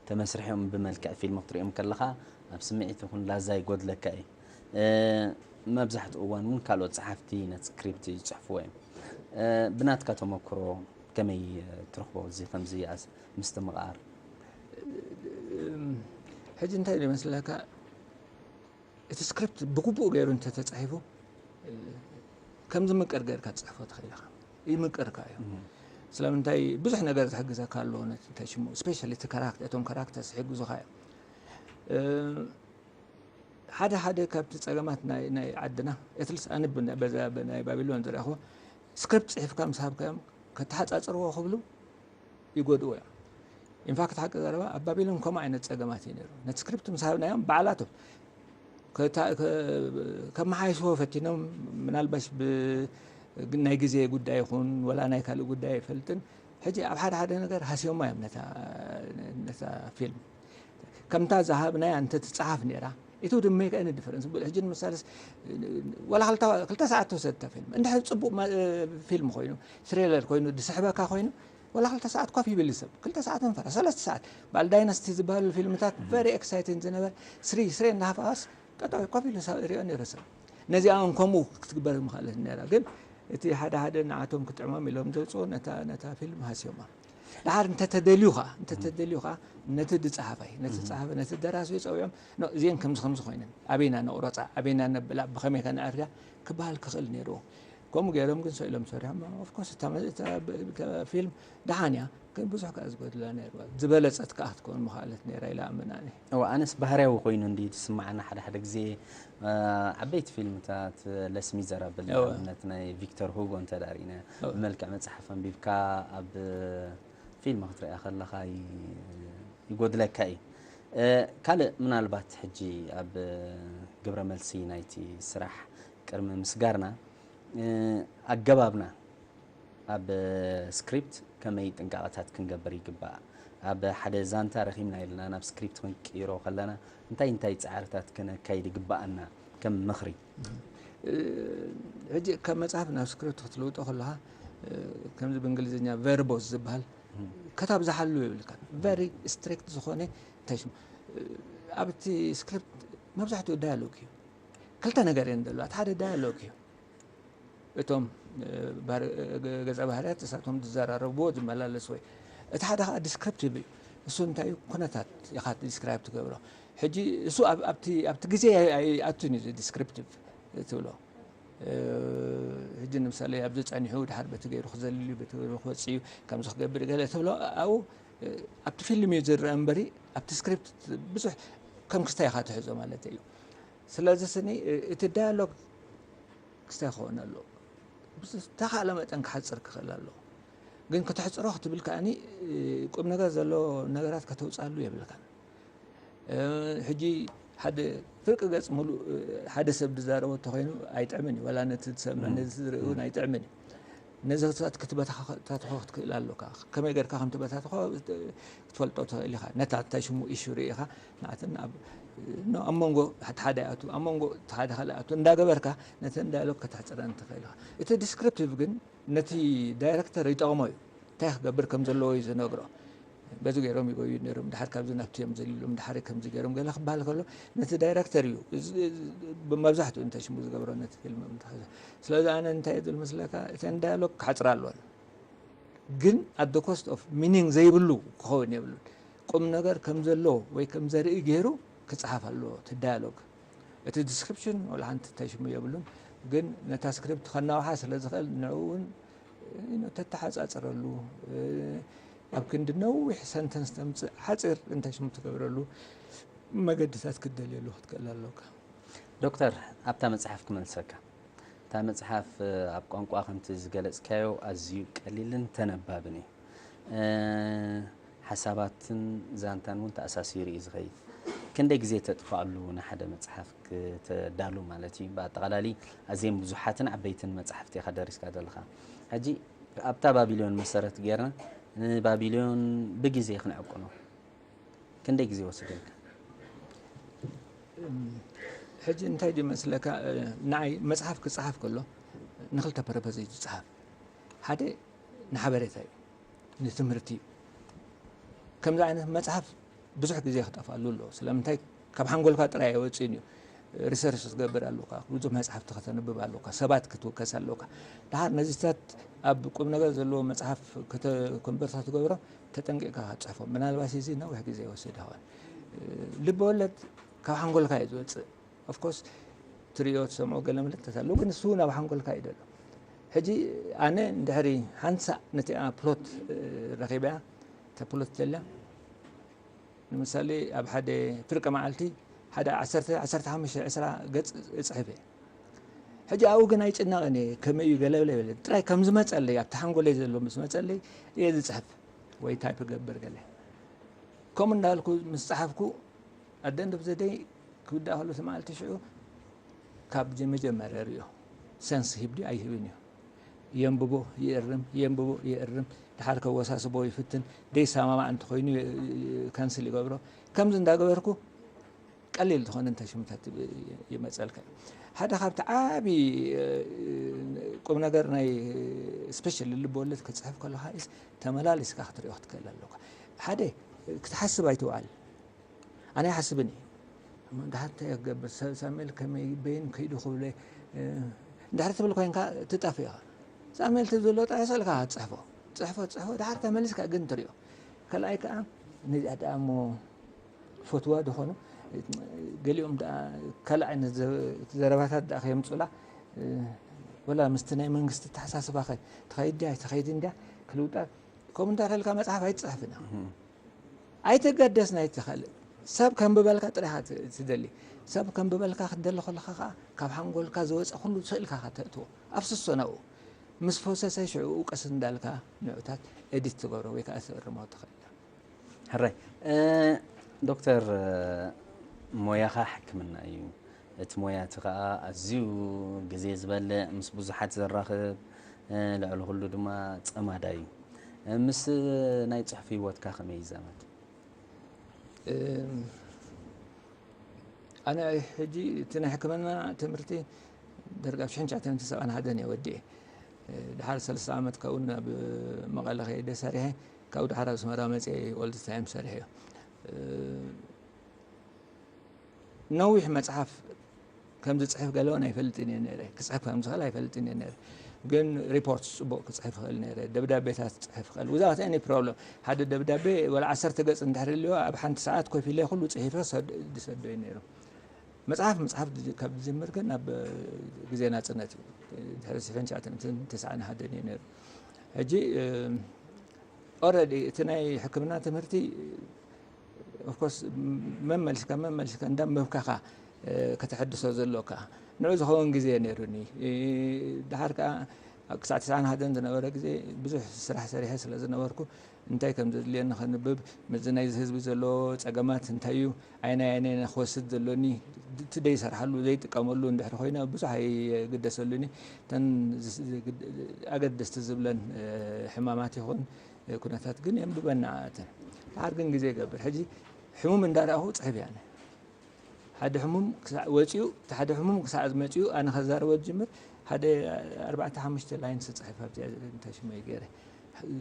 ተመስሪሖም ብመልክዕ ፊልም ክትሪኦም ከለኻ ኣብ ስምዒት ይኹን ላዛ ይጎድለካ እዩ። መብዛሕትኡ እዋን እውን ካልኦት ጸሓፍቲ ነቲ ስክሪፕት ይጽሕፍዎ እዮም። ብናትካ ተመክሮ ከመይ ትረኽቦ እዚ ከምዚ ምስትምቓር? ሕጂ እንታይ ይመስለካ? እቲ ስክሪፕት ብግቡእ ገይሩ እንተተጻሒፉ ከም ዝምቅር ገይርካ ትጽሕፎ ትኽእል ኢኻ። ይምቅርካ እዩ። ስለምንታይ ብዙሕ ነገር ዝሕግዘካ ኣለዎ። ነቲ እንታይ ሽሙ ስፔሻሊ እቲ ካራክተር እቶም ካራክተርስ ይሕግዙኻ እዮም። ሓደ ሓደ ካብቲ ጸገማት ናይ ናይ ዓድና ኤትልስ ኣነ ብን- በዛ ብናይ ባቢሎን ዝረኣኹ ስክሪፕት ጽሒፍካ ምስ ሃብካዮም ከተሓጻጽርዎ ክብሉ ይጎድኡ እዮም። ኢንፋክት ሓቂ ዘረባ ኣብ ባቢሎን ከምኡ ዓይነት ጸገማት እዩ ነይሩ። ነቲ ስክሪፕት ምስ ሃብናዮም ባዕላቶም ከታ- ከ- ከመሓይሽዎ ፈቲኖም ምናልባሽ ብ- ናይ ግዜ ጉዳይ ይኹን ወላ ናይ ካልእ ጉዳይ ኣይፈልጥን። ሕጂ ኣብ ሓደ ሓደ ነገር ሃስዮማ እዮም ነታ ነታ ፊልም ከምታ ዝሃብናያ እንተ ትጸሓፍ ነይራ ኢቱ ድመይ ከእነ ዲፈረንስ ብል ሕጂ ንምሳሌስ ወላ ክልተ ክልተ ሰዓት ተወሰድታ ፊልም እንድሕር ጽቡቕ ፊልም ኮይኑ ትሬለር ኮይኑ ዝስሕበካ ኮይኑ ወላ ክልተ ሰዓት ኮፍ ይብል ሰብ ክልተ ሰዓት እንፈራ ሰለስተ ሰዓት በዓል ዳይናስቲ ዝበሃሉ ፊልምታት ቨሪ ኤክሳይቲንግ ዝነበር ስሪ ስሪ እናሃፍ ኣዋስ ጠጠው ኮፍ ኢሉ ሪኦ ነይሩ ሰብ ነዚኣ እውን ከምኡ ክትግበር ምኽኣለት ነራ ግን እቲ ሓደ ሓደ ንዓቶም ክጥዕሞም ኢሎም ዘውፅኦ ነታ ነታ ፊልም ሃስዮማ ድሓር እንተተደልዩ ከዓ እንተተደልዩ ከዓ ነቲ ዝፀሓፋይ ነቲ ፀሓፈ ነቲ ደራሲ ፀውዖም እዚአን ከምዚ ከምዚ ኮይነን ኣበይና ነቑረፃ ኣበይና ነብላ ብኸመይ ከነዕርያ ክበሃል ክኽእል ነይርዎ ከምኡ ገይሮም ግን ሰኢሎም ሰሪሖም ኦፍኮርስ እታ ፊልም ደሓን እያ ግን ብዙሕ ከዓ ዝጎድላ ነይርዋ ዝበለፀት ከዓ ክትከውን ምኽኣለት ነይራ ኢለ ኣምን ኣነ እዋ ኣነስ ባህርያዊ ኮይኑ እንዲ ትስማዓና ሓደ ሓደ ግዜ ዓበይቲ ፊልምታት ለስሚዘራብል ኣብነት ናይ ቪክተር ሁጎ እንተዳሪእና ብመልክዕ መፅሓፍ ኣንቢብካ ኣብ ፊልም ክትሪኣ ከለኻ ይጎድለካ እዩ ካልእ ምናልባት ሕጂ ኣብ ግብረ መልሲ ናይቲ ስራሕ ቅድሚ ምስጋርና ኣገባብና ኣብ ስክሪፕት ከመይ ጥንቃቐታት ክንገብር ይግባእ? ኣብ ሓደ ዛንታ ረኺብና ኢልና ናብ ስክሪፕት ክንቅይሮ ከለና እንታይ እንታይ ፃዕርታት ከነካይድ ይግባኣና ከም ምኽሪ? ሕጂ ካብ መፅሓፍ ናብ ስክሪፕት ክትልውጦ ከለኻ ከምዚ ብእንግሊዝኛ ቨርቦስ ዝበሃል ከታብ ዝሓሉ የብልካ ቨሪ ስትሪክት ዝኾነ እንታይ ሽሙ ኣብቲ ስክሪፕት መብዛሕትኡ ዳያሎግ እዩ ክልተ ነገር እየን ዘለዋ እቲ ሓደ ዳያሎግ እዩ እቶም ገፀ ባህርያት እሳቶም ዝዘራረብዎ ዝመላለስ ወይ እቲ ሓደ ከዓ ዲስክሪፕቲቭ እዩ እሱ እንታይ እዩ ኩነታት ኢኻ ዲስክራይብ ትገብሮ ሕጂ እሱ ኣብቲ ግዜ ኣይኣቱን እዩ ዲስክሪፕቲቭ ትብሎ ሕጂ ንምሳሌ ኣብዚ ፀኒሑ ድሓር በቲ ገይሩ ክዘልል እዩ በቲ ገይሩ ክወፅእ እዩ ከምዚ ክገብር ገለ ትብሎ ኣብኡ ኣብቲ ፊልም እዩ ዝረአ እምበሪ ኣብቲ ስክሪፕት ብዙሕ ከም ክስታይ ኢኻ ትሕዞ ማለት እዩ ስለዚ ስኒ እቲ ዳያሎግ ክስታይ ክኸውን ኣለዎ ብዝተኻእለ መጠን ክሓፅር ክኽእል ኣለዎ ግን ከተሕፅሮ ክትብል ከኣኒ ቁም ነገር ዘሎ ነገራት ከተውፅኣሉ የብልካን ሕጂ ሓደ ፍርቂ ገፅ ሙሉእ ሓደ ሰብ ዝዛረቦ እንተኮይኑ ኣይጥዕምን እዩ ዋላ ነቲ ዝሰምዕ ነዚ ዝርኢ እውን ኣይጥዕምን እዩ ነዚ ክትበታትሖ ክትክእል ኣለካ ከመይ ገርካ ከም ትበታትሖ ክትፈልጦ ትኽእል ኢኻ ነታ እንታይ ሽሙ ኢሹ ርኢኻ ንኣትን ኣብ ኣብ መንጎ ሓደ ሓደ ይኣቱ፣ ኣብ መንጎ ሓደ ካልእ ኣቱ እንዳገበርካ ነተን ዳያሎግ ከተሕፅረን ትኽእል ኢኻ። እቲ ዲስክሪፕቲቭ ግን ነቲ ዳይረክተር ይጠቕሞ እዩ። እንታይ ክገብር ከም ዘለዎ እዩ ዝነግሮ። በዚ ገይሮም ይጎዩ ነይሮም፣ ድሓር ካብዚ ናብቲ እዮም ዘሊሎም፣ ድሓር ከምዚ ገይሮም ገለ ክበሃል ከሎ ነቲ ዳይረክተር እዩ መብዛሕትኡ እንተሽሙ ዝገብሮ ነቲ ፊልም። ስለዚ ኣነ እንታይ ዝብል መስለካ፣ እተን ዳያሎግ ክሓፅራ ኣለወን። ግን at the cost of meaning ዘይብሉ ክኸውን የብሉን። ቁም ነገር ከም ዘሎ ወይ ከም ዘርኢ ገይሩ ክፅሓፍ ኣለዎ እቲ ዳያሎግ። እቲ ዲስክሪፕሽን ወላ ሓንቲ ተሽሙ የብሉን። ግን ነታ ስክሪፕት ከናውሓ ስለ ዝኽእል ንዕኡ እውን ተተሓፃፅረሉ፣ ኣብ ክንዲ ነዊሕ ሰንተንስ ተምፅእ ሓፂር እንተሽሙ ትገብረሉ መገድታት ክትደልየሉ ክትክእል ኣለካ። ዶክተር፣ ኣብታ መፅሓፍ ክመልሰካ። እታ መፅሓፍ ኣብ ቋንቋ ከምቲ ዝገለፅካዮ ኣዝዩ ቀሊልን ተነባብን እዩ። ሓሳባትን ዛንታን እውን ተኣሳሲሩ እዩ ዝኸይድ። ክንደይ ግዜ ተጥፍኣሉ ንሓደ መፅሓፍ ክተዳሉ ማለት እዩ? ብኣጠቓላሊ ኣዝየን ብዙሓትን ዓበይትን መፅሓፍቲ ኢኻ ደሪስካ ዘለኻ። ሕጂ ኣብታ ባቢሎን መሰረት ጌርና ንባቢሎን ብግዜ ክንዕቅኖ ክንደይ ግዜ ወስደልካ? ሕጂ እንታይ ድዩ መስለካ፣ ንዓይ መፅሓፍ ክፀሓፍ ከሎ ንክልተ ፐረፐዝ እዩ ዝፀሓፍ። ሓደ ንሓበሬታ እዩ፣ ንትምህርቲ እዩ። ከምዚ ዓይነት መፅሓፍ ብዙሕ ግዜ ክጠፍኣሉ ኣለዎ። ስለምንታይ? ካብ ሓንጎልካ ጥራይ ኣይወፅእን እዩ። ሪሰርች ክትገብር ኣለካ፣ ብዙሕ መፅሓፍቲ ከተንብብ ኣለካ፣ ሰባት ክትውከስ ኣለካ። ድሓር ነዚታት ኣብ ቁም ነገር ዘለዎ መፅሓፍ ኮንቨርት ትገብሮ ተጠንቂቕካ ክትፅሕፎ። ምናልባት እዚ ነዊሕ ግዜ ይወስድ ይኸውን። ልቢ ወለድ ካብ ሓንጎልካ እዩ ዝወፅእ። ኦፍኮርስ ትሪኦ ትሰምዖ ገለ ምልክታት ኣለዉ፣ ግን እሱ እውን ኣብ ሓንጎልካ እዩ ዘሎ። ሕጂ ኣነ እንድሕሪ ሓንሳእ ነቲኣ ፕሎት ረኺበያ፣ እታ ፕሎት ተልያ ንምሳሌ ኣብ ሓደ ፍርቂ መዓልቲ ሓደ ዓሰርተ፣ ዓሰርተ ሓሙሽተ፣ ዕስራ ገፅ እፅሕፍ እየ። ሕጂ ኣብኡ ግን ኣይጭነቕን እየ፣ ከመይ እዩ ገለ ብለ ይበለ ጥራይ ከም ዝመፀለይ ኣብቲ ሓንጎለይ ዘሎ ምስ መፀለይ እየ ዝፅሕፍ ወይ ታይፕ ገብር ገለ። ከምኡ እንዳልኩ ምስ ፀሓፍኩ ኣደንደብ ዘደይ ክውዳእ ከሎ እቲ መዓልቲ ሽዑ ካብ መጀመርያ ሪኦ ሰንስ ሂብ ድዩ ኣይህብን እዩ። የንብቦ ይእርም፣ የንብቦ ይእርም፣ ድሓር ከወሳስቦ ይፍትን፣ ደይሰማማዕ እንተኾይኑ ካንስል ይገብሮ። ከምዚ እንዳገበርኩ ቀሊል ዝኾነ እንተ ሽምታት ይመፀልካ እዩ። ሓደ ካብቲ ዓቢ ቁም ነገር ናይ ስፔሻሊ ልብ ወለድ ክትፅሕፍ ከለካ ኢስ ተመላሊስካ ክትሪኦ ክትክእል ኣለካ። ሓደ ክትሓስብ ኣይትውዓል። ኣነ ይሓስብን እየ። እሞ ድሓር እንታይ ክገብር? ሰ- ሳሙኤል ከመይ በይን ከይዱ ክብሎ እየ። እንድሕር ትብል ኮይንካ ትጠፍ ኢኻ። ሳሙኤል ትብል ዘሎ ጥራይ ስእልካ ትፅሕፎ። ፅሕፎ፣ ፅሕፎ፣ ድሓር ተመሊስካ ግን ትሪኦ። ካልኣይ ከዓ ነዚኣ ደኣ እሞ ፈትዋ ዝኾኑ ገሊኦም ደኣ ካልእ ዓይነት ዘ- ዘረባታት ደኣ ከየምፁላ፣ ወላ ምስቲ ናይ መንግስቲ ኣተሓሳስባ ኸ ትኸይድ ድያ ኣይትኸይድ እንድያ ክልውጣ። ከምኡ እንዳተልካ መፅሓፍ ኣይትፅሕፍን ኢኻ። ኣይትገደስ ናይቲ ካልእ ሰብ ከንብበልካ ጥራይካ ትደሊ። ሰብ ከንብበልካ ክትደሊ ከለካ ከዓ ካብ ሓንጎልካ ዝወፀ ኩሉ ስእልካ ከተእትዎ፣ ኣፍስሶ ናብኡ። ምስ ፈሰሰ ሽዑ ቀስ እንዳልካ ንዑታት ኤዲት ትገብሮ ወይ ከዓ ትእርሞ ትኽእል። ሕራይ ዶክተር፣ ሞያኻ ሕክምና እዩ። እቲ ሞያ እቲ ከዓ ኣዝዩ ግዜ ዝበልዕ፣ ምስ ብዙሓት ዘራኽብ፣ ልዕሊ ኩሉ ድማ ፀማዳ እዩ። ምስ ናይ ፅሑፍ ህይወትካ ከመይ ይዛመድ? ኣነ ሕጂ እቲ ናይ ሕክምና ትምህርቲ ደርጋ ሽሕን ትሽዓተ ሚእትን ሰብዓን ሓደን እየ ወዲኤ። ድሓር ሰለስተ ዓመት ካብኡ ናብ መቐለ ከይደ ሰሪሐ፣ ካብኡ ድሓር ኣብ ኣስመራ መፅየ ኦልድ ታይም ሰሪሐ። ነዊሕ መፅሓፍ ከም ዝፅሕፍ ገለውን ኣይፈልጥን እየ ነይረ። ክፅሕፍ ከም ዝኽእል ኣይፈልጥን እየ ነይረ። ግን ሪፖርት ፅቡቕ ክፅሕፍ ይኽእል ነይረ። ደብዳቤታት ክፅሕፍ ይኽእል። Without any problem። ሓደ ደብዳቤ ወላ ዓሰርተ ገፅ እንድሕር ልዮ ኣብ ሓንቲ ሰዓት ኮፍ ኢለ ኩሉ ፅሒፈ ሰድ- ዝሰዶ እዩ ነይሩ። መፅሓፍ ምፅሓፍ ካብ ዝጀምር ግን ኣብ ግዜ ናፅነት እዩ። ድሕሪ ሽሕን ትሽዓተ ሚእትን ተስዓን ሓደን እዩ ነይሩ። ሕጂ ኦረዲ እቲ ናይ ሕክምና ትምህርቲ ኦፍኮርስ መመልስካ መመልስካ እንዳንበብካኻ ከተሐድሶ ዘሎካ ንዑ ዝኸውን ግዜ ነይሩኒ። ድሓር ከዓ ክሳዕ ተስዓን ሓደን ዝነበረ ግዜ ብዙሕ ስራሕ ሰሪሐ ስለ ዝነበርኩ እንታይ ከም ዘድልየኒ ከንብብ፣ ምስዚ ናይዚ ህዝቢ ዘሎ ፀገማት እንታይ እዩ፣ ኣየናይ ኣየናይ ክወስድ ዘሎኒ፣ እቲ ዘይሰርሓሉ ዘይጥቀመሉ እንድሕር ኮይነ ብዙሕ ኣይግደሰሉኒ። እተን ኣገደስቲ ዝብለን ሕማማት ይኹን ኩነታት ግን የንብበን ንዓኣተን። ድሓር ግን ግዜ ይገብር። ሕጂ ሕሙም እንዳረኣኹ ፅሕፍ እየ ኣነ። ሓደ ሕሙም ክሳዕ ወፂኡ፣ እቲ ሓደ ሕሙም ክሳዕ መፂኡ ኣነ ከዛረቦ ዝጅምር ሓደ ኣርባዕተ ሓሙሽተ ላይን ስፅሕፍ ኣብዚኣ እንታይ ሽመይ ገይረ።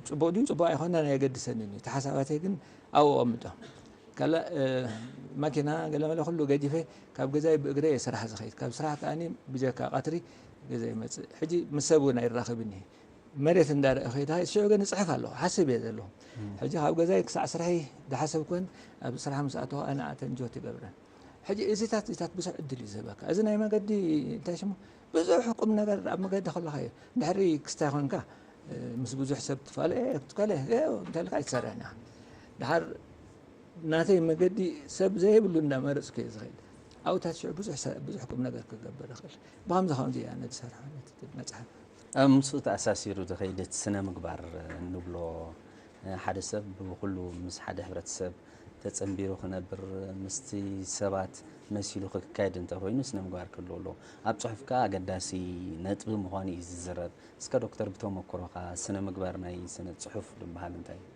ፅቡቕ ድዩ ፅቡቕ ኣይኮነን ኣየገድሰንን እዩ። እቲ ሓሳባተይ ግን ኣብኡ ኣቐምጦ። ካልእ ማኪና ገለመለ ኩሉ ገዲፈ ካብ ገዛይ ብእግረ እየ ስራሕ ዝኸይድ። ካብ ስራሕ ከኣኒ ብጀካ ቀትሪ ገዛ ይመፅእ። ሕጂ ምስ ሰብ እውን ኣይራኸብን እየ። መሬት እንዳረእኹ ይታ ሽዑ ግን እፅሕፍ ኣለኹ ሓስብ እየ ዘለኹ። ሕጂ ካብ ገዛይ ክሳዕ ስራሐይ ዝሓሰብኩን ኣብ ስራሕ ምስ ኣተኹ ኣነ ኣተን ጆት ይገብረን። ሕጂ እዚታት እዚታት ብዙሕ ዕድል እዩ ዝህበካ። እዚ ናይ መገዲ እንታይ ሽሙ ብዙሕ ቁም ነገር ኣብ መገዲ ከለኻ እዩ። ድሕሪ ክስታይ ኮንካ ምስ ብዙሕ ሰብ ትፋለ ትከለ እንተልካ ኣይትሰርሕን ኢኻ። ድሓር ናተይ መገዲ ሰብ ዘይብሉ እንዳመረፅኩ እየ ዝኸይድ። ኣብታት ሽዑ ብዙሕ ሰብ ብዙሕ ቁም ነገር ክገብር ይኽእል። ብኸምዚ ከምዚ እያ ነቲ ሰርሖ ነቲ መፅሓፍ። ኣብ ምስኡ ተኣሳሲሩ ዝኸይድ እቲ ስነ ምግባር እንብሎ ሓደ ሰብ ብኩሉ ምስ ሓደ ሕብረተሰብ ተጸንቢሩ ክነብር ምስቲ ሰባት መሲሉ ክካየድ እንተኾይኑ ስነ ምግባር ክህልዎ ኣለዎ። ኣብ ጽሑፍካ ኣገዳሲ ነጥቢ ምዃኑ እዩ ዝዝረብ። እስከ ዶክተር ብተመክሮኻ ስነ ምግባር ናይ ስነ ጽሑፍ ዝበሃል እንታይ እዩ?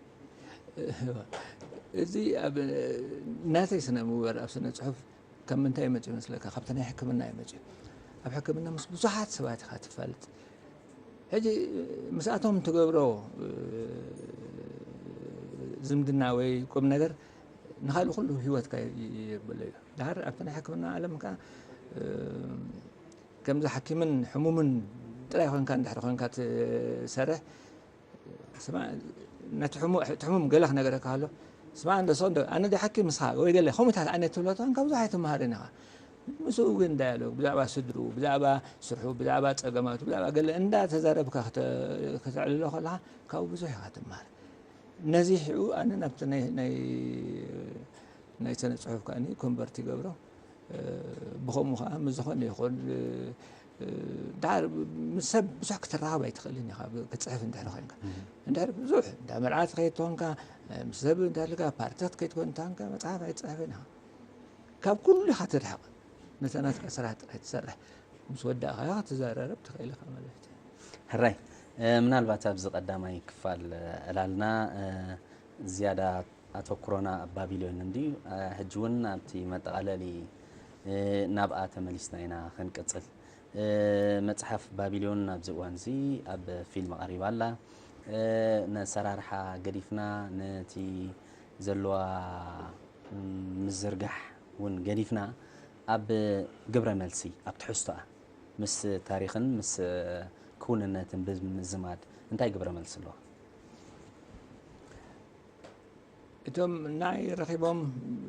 እዚ ኣብ ናተይ ስነ ምግባር ኣብ ስነ ጽሑፍ ካብ ምንታይ እዩ መጺኡ መስለካ? ካብቲ ናይ ሕክምና እዩ መጺኡ። ኣብ ሕክምና ምስ ብዙሓት ሰባት ኢኻ ትፋለጥ። ሕጂ ምስኣቶም ትገብሮ ዝምድና ወይ ቁም ነገር ንኻልእ ኩሉ ህይወትካ የብሎ እዩ። ድሓር ኣብቲ ናይ ሕክምና ዓለም ከኣ ከምዚ ሓኪምን ሕሙምን ጥራይ ኮንካ እንድሕር ኮንካ ትሰርሕ ስማ ነቲ ሕሙ- እቲ ሕሙም ገለ ክነገረካ ከሎ ስማ እንዶ ሰው እንዶ ኣነ ዲ ሓኪም ንስኻ ወይ ገለ ከምኡታት ዓይነት ትብሎ ተኾንካ ብዙሕ ኣይትመሃርን ኢኻ። ምስኡ ግን ዳያሎግ ብዛዕባ ስድሩ ብዛዕባ ስርሑ ብዛዕባ ጸገማቱ ብዛዕባ ገለ እንዳተዛረብካ ክተ- ከተዕልሎ ከለኻ ካብኡ ብዙሕ ኢኻ ትመሃር። ነዚ ሽዑ ኣነ ናብቲ ናይ ናይ ናይ ስነ ጽሑፍ ከኣኒ ኮንቨርት ይገብሮ። ብኸምኡ ከዓ ምስ ዝኾነ ይኹን ድሓር ምስ ሰብ ብዙሕ ክትራኸብ ኣይትኽእልን ኢኻ ክትፅሕፍ እንድሕር ኮይንካ። እንድሕር ብዙሕ እንዳ መርዓ ትኸይድ ትኾንካ ምስ ሰብ እንዳልካ ፓርቲ ክትከይድ ትኾን እንተኾንካ መፅሓፍ ኣይትፅሕፍን ኢኻ። ካብ ኩሉ ኢኻ ትርሕቕ። ነታ ናትካ ስራሕ ጥራይ ትሰርሕ። ምስ ወዳእኻ ክትዘራረብ ትኽእል ኢኻ ማለት እዩ። ሕራይ ምናልባት ኣብዚ ቀዳማይ ክፋል ዕላልና ዝያዳ ኣተኩሮና ኣብ ባቢሎን እንድዩ። ሕጂ እውን ኣብቲ መጠቓለሊ ናብኣ ተመሊስና ኢና ክንቅጽል። መጽሓፍ ባቢሎን ኣብዚ እዋን እዚ ኣብ ፊልም ቀሪባ ኣላ። ነሰራርሓ ገዲፍና ነቲ ዘለዋ ምዝርጋሕ እውን ገዲፍና ኣብ ግብረ መልሲ ኣብ ትሕዝቶኣ ምስ ታሪኽን ምስ ክውንነትን ብምዝማድ እንታይ ግብረ መልሲ ኣለዋ? እቶም ንዓይ ረኺቦም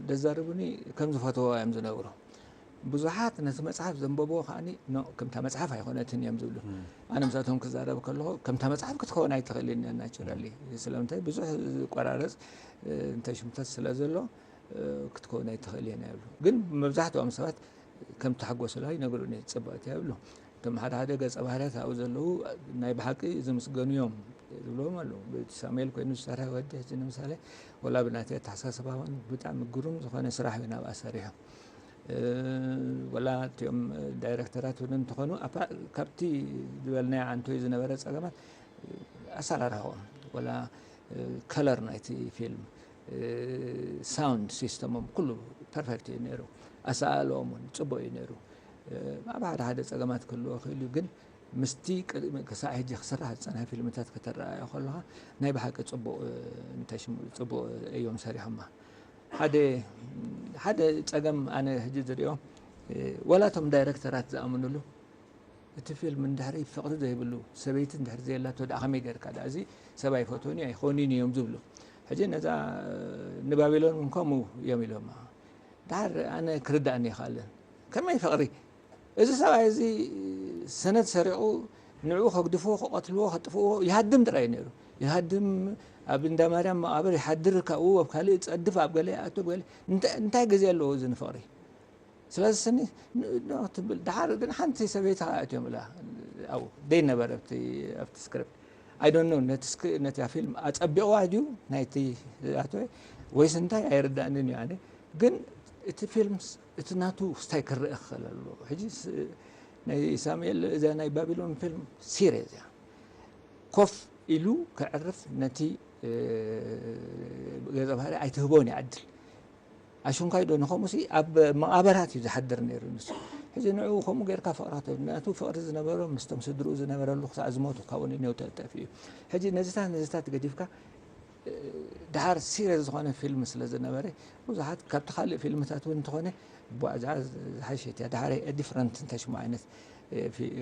ዘዛርቡኒ ከም ዝፈትዎ እዮም ዝነግሩ። ብዙሓት ነቲ መጽሓፍ ዘንበብዎ ከዓኒ ኖ ከምታ መጽሓፍ ኣይኮነትን እዮም ዝብሉ። ኣነ ምስኣቶም ክዛረብ ከለኹ ከምታ መጽሓፍ ክትከውን ኣይትኽእልን እያ ናቹራሊ። ስለምንታይ ብዙሕ ዝቆራረጽ እንተ ሽምተት ስለ ዘሎ ክትከውን ኣይትኽእልን እያ ይብሉ። ግን መብዛሕትኦም ሰባት ከም ተሓጎሱላ ይነግሩኒ። ጽብቕቲ እያ ይብሉ። እቶም ሓደ ሓደ ገጸ ባህርያት ኣብኡ ዘለዉ ናይ ብሓቂ ዝምስገኑ እዮም ዝብልዎም ኣለዉ። ሳሙኤል ኮይኑ ዝሰርሐ ወዲ ሕጂ ንምሳሌ ወላ ብናተይ ኣተሓሳስባ እውን ብጣዕሚ ግሩም ዝኾነ ስራሕ እዩ ናብኣ ሰሪሑ። ወላ እቲኦም ዳይረክተራት እውን እንተኾኑ ኣብታ ካብቲ ዝበልናዮ ዓንቶይ ዝነበረ ጸገማት ኣሰራርሕኦም ወላ ከለር ናይቲ ፊልም ሳውንድ ሲስተሞም ኩሉ ፐርፌክት እዩ ነይሩ። ኣሰኣእልኦም እውን ፅቡቅ እዩ ነይሩ። ኣብ ሓደ ሓደ ፀገማት ክህልዎ ክእል እዩ ግን ምስቲ ቅድሚ ክሳዕ ሕጂ ክስራሕ ዝፀንሐ ፊልምታት ከተረኣዮ ከለካ ናይ ብሓቂ ፅቡቅ እንታይ ሽሙ ፅቡቅ እዮም ሰሪሖማ። ሓደ ሓደ ፀገም ኣነ ሕጂ ዝሪኦ ወላ እቶም ዳይረክተራት ዝኣምንሉ እቲ ፊልም እንድሕሪ ፍቕሪ ዘይብሉ ሰበይቲ እንድሕሪ ዘየላቶ ደኣ ከመይ ገርካ ደኣ እዚ ሰብ ኣይፈትዎን እዩ ኣይኾንን እዮም ዝብሉ። ሕጂ ነዛ ንባቢሎን እውን ከምኡ እዮም ኢሎም። ደሓር ኣነ ክርዳእኒ ይኽኣልን ከመይ ፍቕሪ እዚ ሰብኣይ እዚ ሰነድ ሰሪቑ ንዕኡ ከግድፍዎ ከቐትልዎ ከጥፍዎ ይሃድም ጥራይ ነይሩ። ይሃድም ኣብ እንዳ ማርያም መቓብር ይሓድር ካብኡ ኣብ ካልእ ጸድፍ ኣብ ገለ ይኣቱ ኣብ ገለ እንታይ ግዜ ኣለዎ እዚ ንፍቕሪ? ስለዚ ስኒ ክትብል ደሓር ግን ሓንቲ ሰበይቲ ከዓ እትዮም እላ ኣብኡ ደይ ነበረ ኣብቲ ኣብቲ ስክሪፕት I don't know ነቲ ስክ ነቲ ፊልም ኣጸቢቕዋ ድዩ ናይቲ ኣቶ ወይስ እንታይ ኣይርዳእንን እዩ ኣነ ግን እቲ ፊልም እቲ ናቱ ስታይ ክረአ ክኽእል ኣለዎ ሕጂ ናይ ሳሙኤል እዛ ናይ ባቢሎን ፊልም ሲሪየስ እያ ኮፍ ኢሉ ከዕርፍ ነቲ ገጸ ባህሪ ኣይትህቦን እያ ዕድል ኣሽንኳይ ዶ ንኸምኡ ሲ ኣብ መቓብራት እዩ ዝሓድር ነይሩ ንሱ። ሕጂ ንዕኡ ከምኡ ጌርካ ፍቕሪ ከተብ ምክንያቱ ፍቕሪ ዝነበሮ ምስቶም ስድርኡ ዝነበረሉ ክሳዕ ዝሞቱ ካብኡ ንኔው ተጠፊኡ። ሕጂ ነዚታት ነዚታት ገዲፍካ ድሓር ሲሪየስ ዝኾነ ፊልም ስለ ዝነበረ ብዙሓት ካብቲ ካልእ ፊልምታት እውን እንተኾነ ቧዕዛ ዝሓሸት እያ። ድሓር ዲፍረንት እንተሽሙ ዓይነት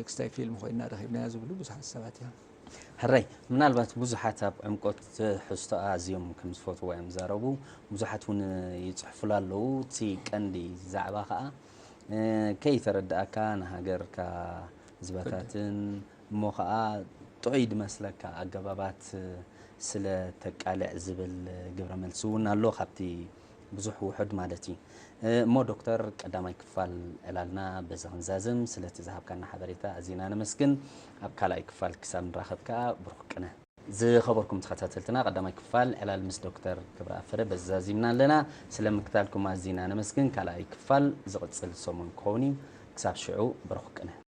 ክስታይ ፊልም ኮይና ረኺብናያ ዝብሉ ብዙሓት ሰባት እዮም። ሕራይ ምናልባት ብዙሓት ኣብ ዕምቆት ትሕዝቶኣ ኣዝዮም ከም ዝፈትዎ እዮም ዛረቡ። ብዙሓት እውን ይፅሕፉላ ኣለዉ። እቲ ቀንዲ ዛዕባ ከዓ ከይተረዳእካ ንሃገርካ ህዝባታትን እሞ ከዓ ጥዑይ ድመስለካ ኣገባባት ስለ ተቃልዕ ዝብል ግብረ መልሲ እውን ኣሎ ካብቲ ብዙሕ ውሑድ ማለት እዩ። እሞ ዶክተር ቀዳማይ ክፋል ዕላልና በዚ ክንዛዝም ስለቲ ዝሃብካና ሓበሬታ ኣዚና ነመስግን። ኣብ ካልኣይ ክፋል ክሳብ ንራኸብ ከዓ ብሩኽ ቅነ። ዝኸበርኩም ተኸታተልትና ቀዳማይ ክፋል ዕላል ምስ ዶክተር ክብረ ኣፈረ በዚ ዛዚምና ኣለና። ስለ ምክታልኩም ኣዚና ነመስግን። ካልኣይ ክፋል ዝቕፅል ሰሙን ክኸውን እዩ። ክሳብ ሽዑ ብሩኽ ቅነ።